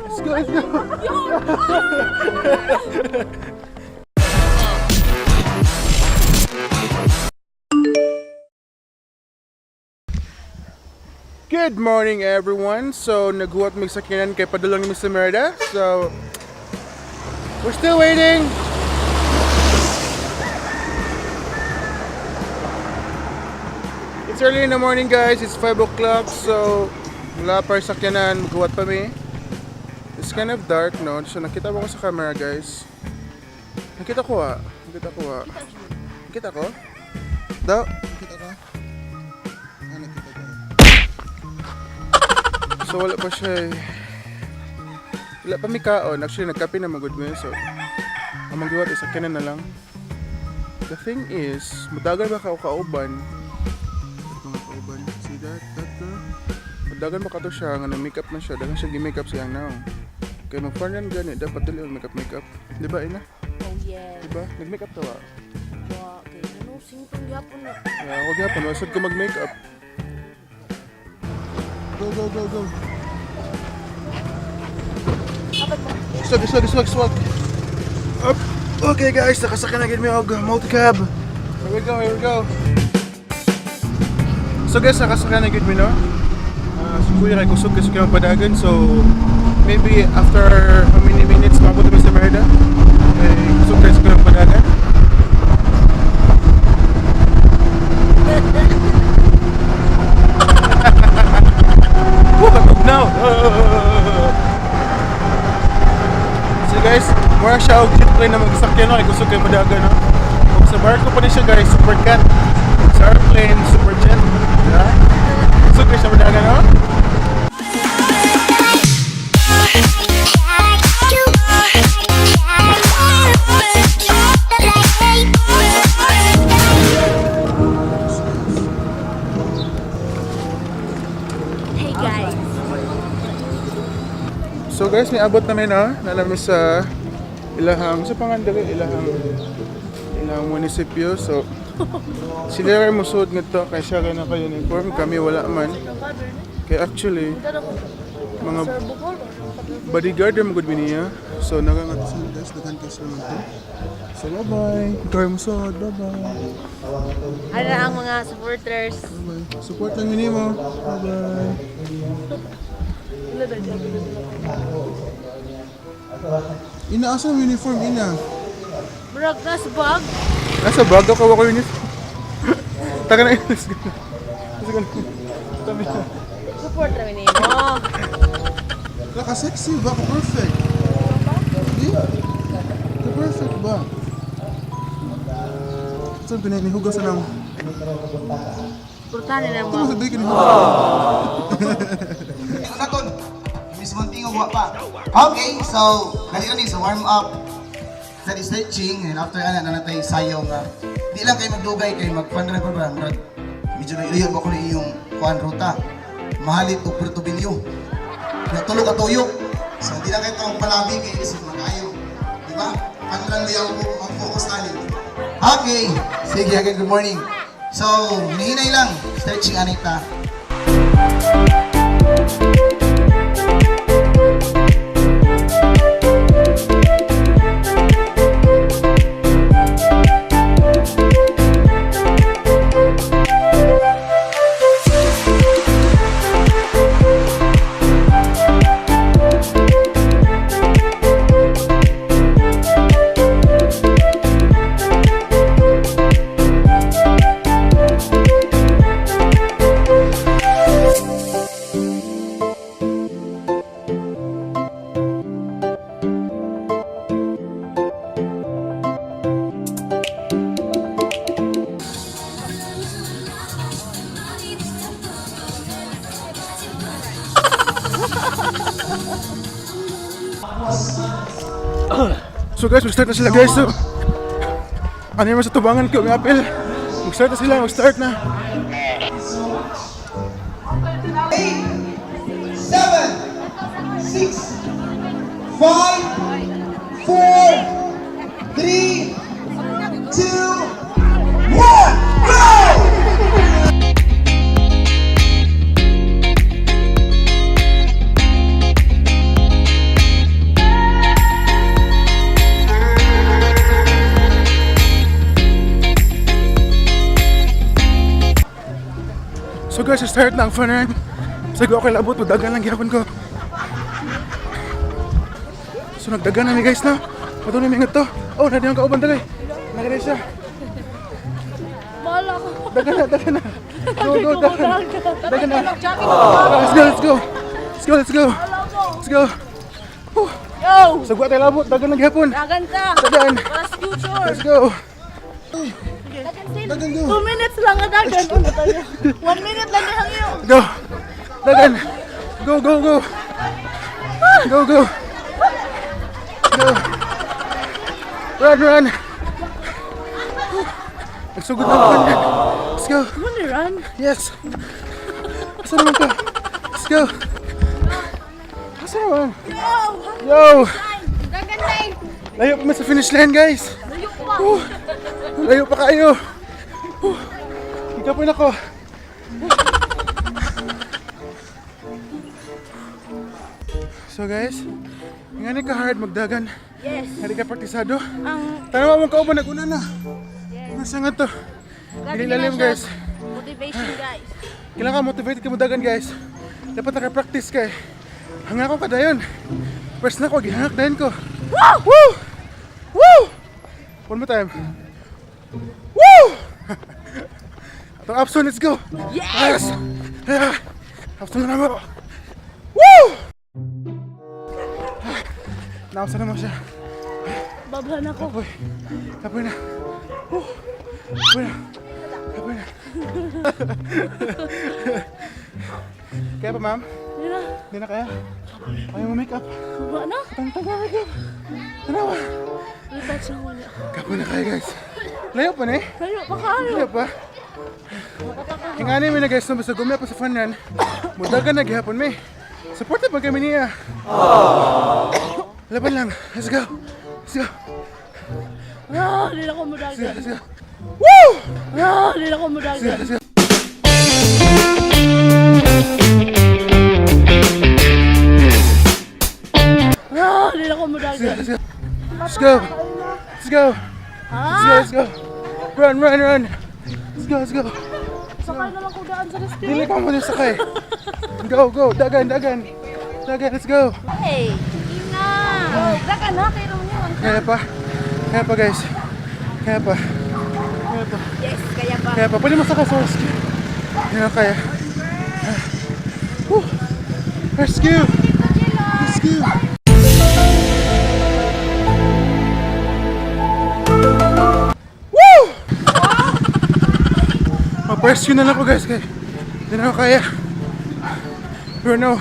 Let's go, let's go. Good morning, everyone. So naghuwat mig sakyanan kay padulong ni Mr. Merida. So we're still waiting. It's early in the morning, guys. It's 5 o'clock, so wala pa yung sakyanan. Maghuwat pa mi. It's kind of dark, no? So nakita mo ko sa camera, guys. Nakita ko ah. Nakita ko ah. Nakita ko? Daw? Nakita ko? Ah, nakita ko. So wala pa siya eh. Wala pa mi kaon. Actually, nagkape na magud mi. So, ang magiwat is sakyanan na lang. The thing is, mudagan ba ka o kauban? Mga kauban. See that? That girl? Mudagan ba ka to siya nga na-makeup na siya. Dagan siya gi-makeup siyang now. Kaya mag-fun run gani, dapat dali mag makeup makeup. Di ba, ina? Oh yeah. Di ba? Nag-makeup to ah. Wa kay ano singtong gyapon na. Yeah, wag yapon, wasad ko mag-makeup. Go, go, go, go. Swag, swag, swag, swag. Up. Okay guys, nakasakay na gid mi og multicab. Here we go, here we go. So guys, nakasakay na gid mi, no? Si Kuya kay kusog kasi kay padagan, so maybe after how many minutes maabot mi sa Merida. Kay kusog kay sa kayong padagan. Woo, katugnaw! So guys, mura siya og jet plane na magsakyan, no, kay kusog kay padagan, no. Ug sa barko pa ni siya, guys, super cat. Ug sa airplane, super jet. Diba? Kusog kay siya padagan, no? Hey guys. So guys, niabot namin na nalami sa ilahang sa pangandali ilahang ilahang munisipyo. So sila rin musuod ngadto kay siya kay naka uniform, kami wala man. Kay actually mga bodyguard rin magud niya. So nagangat sila guys, daghan kay sila man to. So bye-bye. Try musuod, bye-bye. Ano ang mga supporters? Bye-bye. Support lang yun mo. Bye-bye. Ina, asa ang uniform, ina? Murag na sa bag. Nasa bag ako ko uniform. Taka na, let's go. Let's go. Tabi na. Support ra ni mo. Naka-sexy ba? Ka-perfect. Hindi? Ka-perfect ba? Saan pinanihugas na lang? Suportahan nila Ito mo. mo sabihin kinihugas. Nakon, mismo tingog wa pa. Okay, so dali na ni sa warm up. Sa stretching and after ana na natay sayo nga. Di lang kay magdugay kay magpandrag pa ba murag medyo nailayo ba ko na iyong kuan ruta. Mahalit og Puerto Binyo. Natulog ka tuyok. So di lang kay tong palabi kay isip magayo. Di ba? Pandrang liyaw ko ang focus ani. Okay, sige again, good morning. So, hinahinay lang stretching anita. So guys, mag-start na sila guys. So, ano yung sa tubangan ko, may apel. Mag-start na sila, mag-start na. 8, 7, 6, 5, 4, 3, 2, 1, go! guys, start na ang fun run. Sabi ko, okay, labot, dagan lang gihapon ko. So nagdagan na mi, guys, no? Patuloy mi nga to. Oh, na ang kauban dali. Nagre siya. Bahala ko. Dagan na, dagan na. Go, go, dagan. Dagan na. Let's go, let's go. Let's go, let's go. Let's go. Whew. Yo! Sagwa tayo labot, dagan lang gihapon. Dagan ta! Dagan. Para sa future! Let's go. Dagan, go. 2 minutes lang ang dagan. 1 minute lang ang iyo. Go. Dagan. Go, go, go. Go, go. Go. Run, run. Nagsugod na ako. Let's go. Ano run? Yes. Asa naman ka? Let's go. Asa naman? Yo! Yo! Dagan na eh! Layo pa man sa finish line, guys. Layo pa! Woo! Layo pa kayo. Woo! Ikapoy na ko. So guys, nga ni ka hard magdagan. Yes! Nga ka praktisado. Ang Tanawa mong kauban naguna na. Yes. Nasa nga to. Grabe Dili lalim, na siya. guys. Motivation, guys. Kailangan ka motivated ka modagan, guys. Dapat naka-practice ka eh. Hanga ko kadayon. First na ko, gihangak dayon ko. Woo! Woo! Woo! One more time. Woo! Atong Abson, let's go! Yes! Yes! Ah, Abson na naman. Woo! Ah, Nausa naman siya. Babhan ako. Kapoy. Kapoy na. Woo! Kapoy na. Kapoy na. Kaya pa, ma'am? Hindi na. Hindi na kaya? Ayaw mo make up. Wala na. Tantang make up. Tanawa. Retouch na wala. Kapoy na kayo, guys. Layo pa na eh. Layo pa kayo. Layo pa. Hingani mi na, guys, no, basta gumya pa sa fun run. Mudagan na gihapon mi. Supported pa kami niya. Laban lang. Let's go. Let's go. Ah, hindi na ako Let's go. mudagan. Let's go. Woo! Ah, hindi na ako Let's go. mudagan. Let's go. Ah, hindi na ako mudagan. Let's go. Let's go. Let's go. Let's go. Ah! Let's go. Run, run, run. Let's go, let's go. Sakay na lang ko daan sa rescue. Dili ka muna sakay. Go, go. Dagan, dagan. Dagan, let's go. Hey! Ina! Dagan na, kayo niyo. Kaya pa. Kaya pa, guys. Kaya pa. Kaya pa. Yes, kaya pa. Kaya pa. Pwede mo sakay sa rescue. Hindi na kaya. Ah. Woo. Rescue! Rescue! Woo! Mag-rescue na lang ako, guys, kaya hindi na ako kaya. Pero no,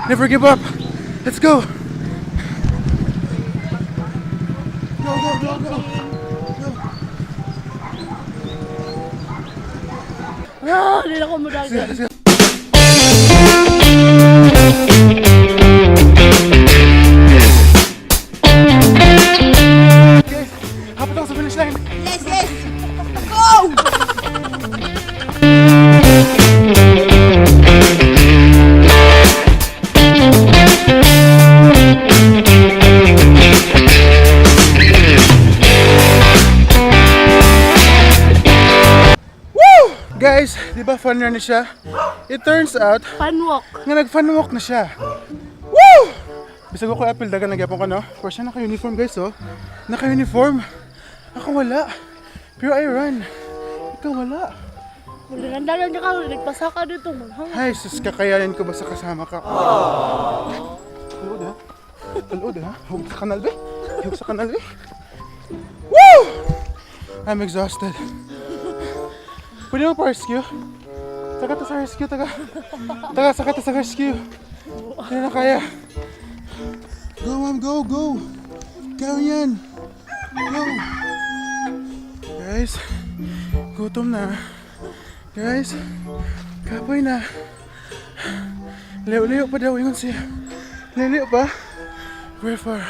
never give up. Let's go! Go, go, go, go! Go! Ah, hindi na ako Let's go, mudagan. let's go. Guys, hapit ako sa finish line. Yes! Go! Woo! Guys, di ba fun run na siya? It turns out Fun walk. nga nag-fun walk na siya. Woo! Bisag ko apil dagan nagyapon ko, no? For siya naka-uniform, guys, oh. Naka-uniform. Ako wala. Pero I run. Ikaw wala. Maganda niya ka, nagpasa ka dito. Manghang. Ay, sus, kakayanin ko ba sa kasama ka? Talod ha? Talod ha? Huwag sa kanal, be? Huwag sa kanal, be? Woo! I'm exhausted. Pwede mo pa-rescue? Taga to sa rescue, taga. Taga, saka to sa rescue. Hindi na kaya. Go, ma'am, go, go! Kaya yan! Go! Guys, gutom na. Guys, kapoy na. Layo-layo pa daw, ingon siya. Layo-layo pa. Very far.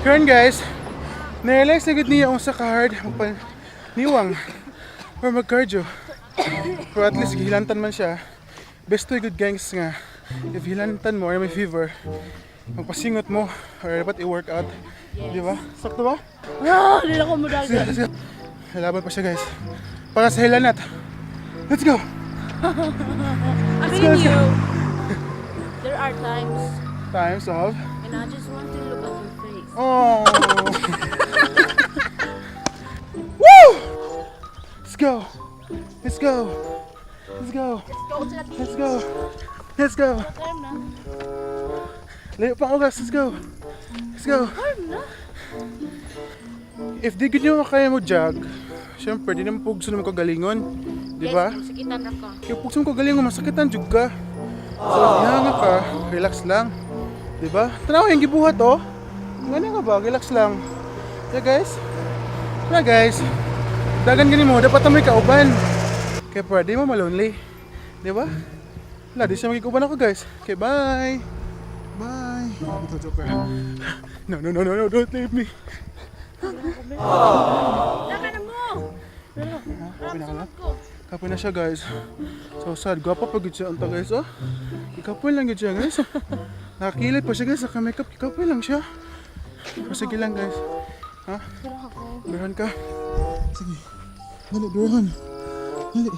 Karon, guys, na-realize na gud niya unsa ka hard magpaniwang or mag-cardio. Pero at least gihilantan man siya. Best to good gangs nga if hilantan mo or may fever, magpasingot mo or dapat i-workout. Di ba? Sakto ba? Ah, hindi na ako mudagan. Let's go. Laban pa siya, guys. Para sa Hilanat. Let's go! I Let's mean go, let's you. go. There are times Times of... and I just want to look at your face. Oh. Woo! Let's go. Let's go. Let's go. Let's go to the Let's go. Let's go. Time na. Layo pang oras. Let's go. Let's go. Time na. If di gid nyo kaya mo jog, syempre di naman pugso mo kagalingon. Di ba? Yes, sakitan ra ka. Kaya pugso mo kagalingon, masakitan jud ka. So, nga ka, relax lang. Di ba? Tanaw yung gibuhat oh. Ngano ka ba? Relax lang. Yeah guys. Yeah guys. Dagan gani mo, dapat may kauban. Kaya pwede mo malonely. Di ba? Wala, di siya magkikauban ako guys. Okay, bye. Bye. Ito, joker. No, no, no, no, no, don't leave me. Dagan na mo. Kapoy na ka na? Ko. Kapoy na siya guys. So sad. Gwapa pa gud siya unta guys oh. Ikapoy lang gud siya guys. Nakakilid pa siya guys sa makeup. Ikapoy lang siya. O, sige lang guys. Ha? Durahan ka. Sige. Dali, durahan. Dali.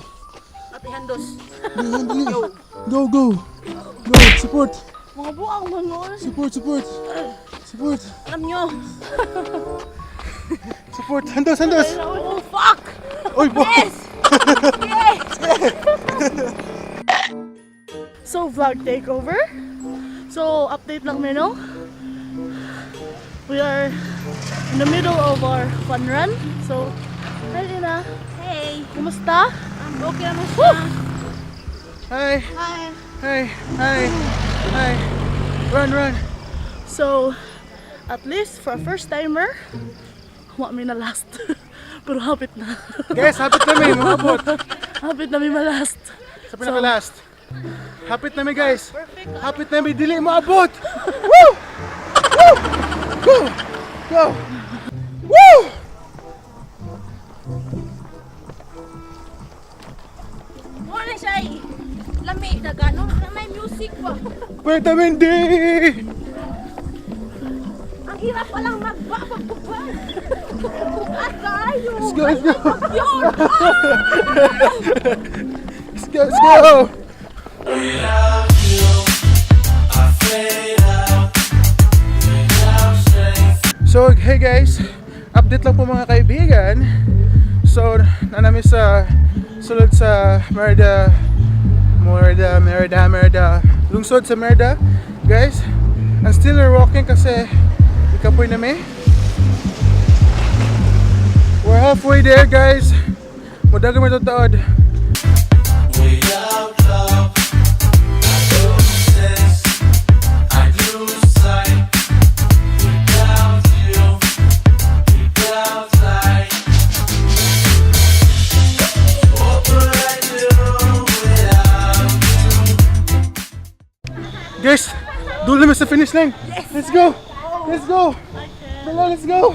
Ate Handos. Durahan, dali. Go, go. Go, support. Mga buang mga Support, support. Support. Alam nyo. Support. Handos, handos. Oh, fuck! Oy, bo. Yes! Yes! So, vlog takeover. So, update lang mino. We are in the middle of our fun run. So, hi Ina. Hey! Kumusta? Okay naman siya. Hi. Hi! Hi. Hi. Hi. Run, run. So, at least for a first timer, wa mi na last. Pero hapit na. Guys, hapit kami. Maabot. Hapit na mi malast. Sa pinaka-last. Hapit na mi guys. Hapit na mi dili maabot. Woo! Woo! Go! Go! Woo! Wala siya eh. Lami, daga. No, na may music ba? Vitamin D! Ang hirap palang magba pagbaba. Bukas kayo. Let's go, let's go. Yun! Let's go, let's go! So, hey guys, update lang po mga kaibigan. So, nanami sa sulod sa Merida, Merida, Merida, Merida, lungsod sa Merida. Guys, I'm still walking kasi ikapoy na mi. We're halfway there, guys. Mudagan mo ito taod. Without love, I lose sense, I lose sight. Without you, without light. What would I do without you? Guys, dulo na sa finish line. Let's go. Let's go. Dala, let's go.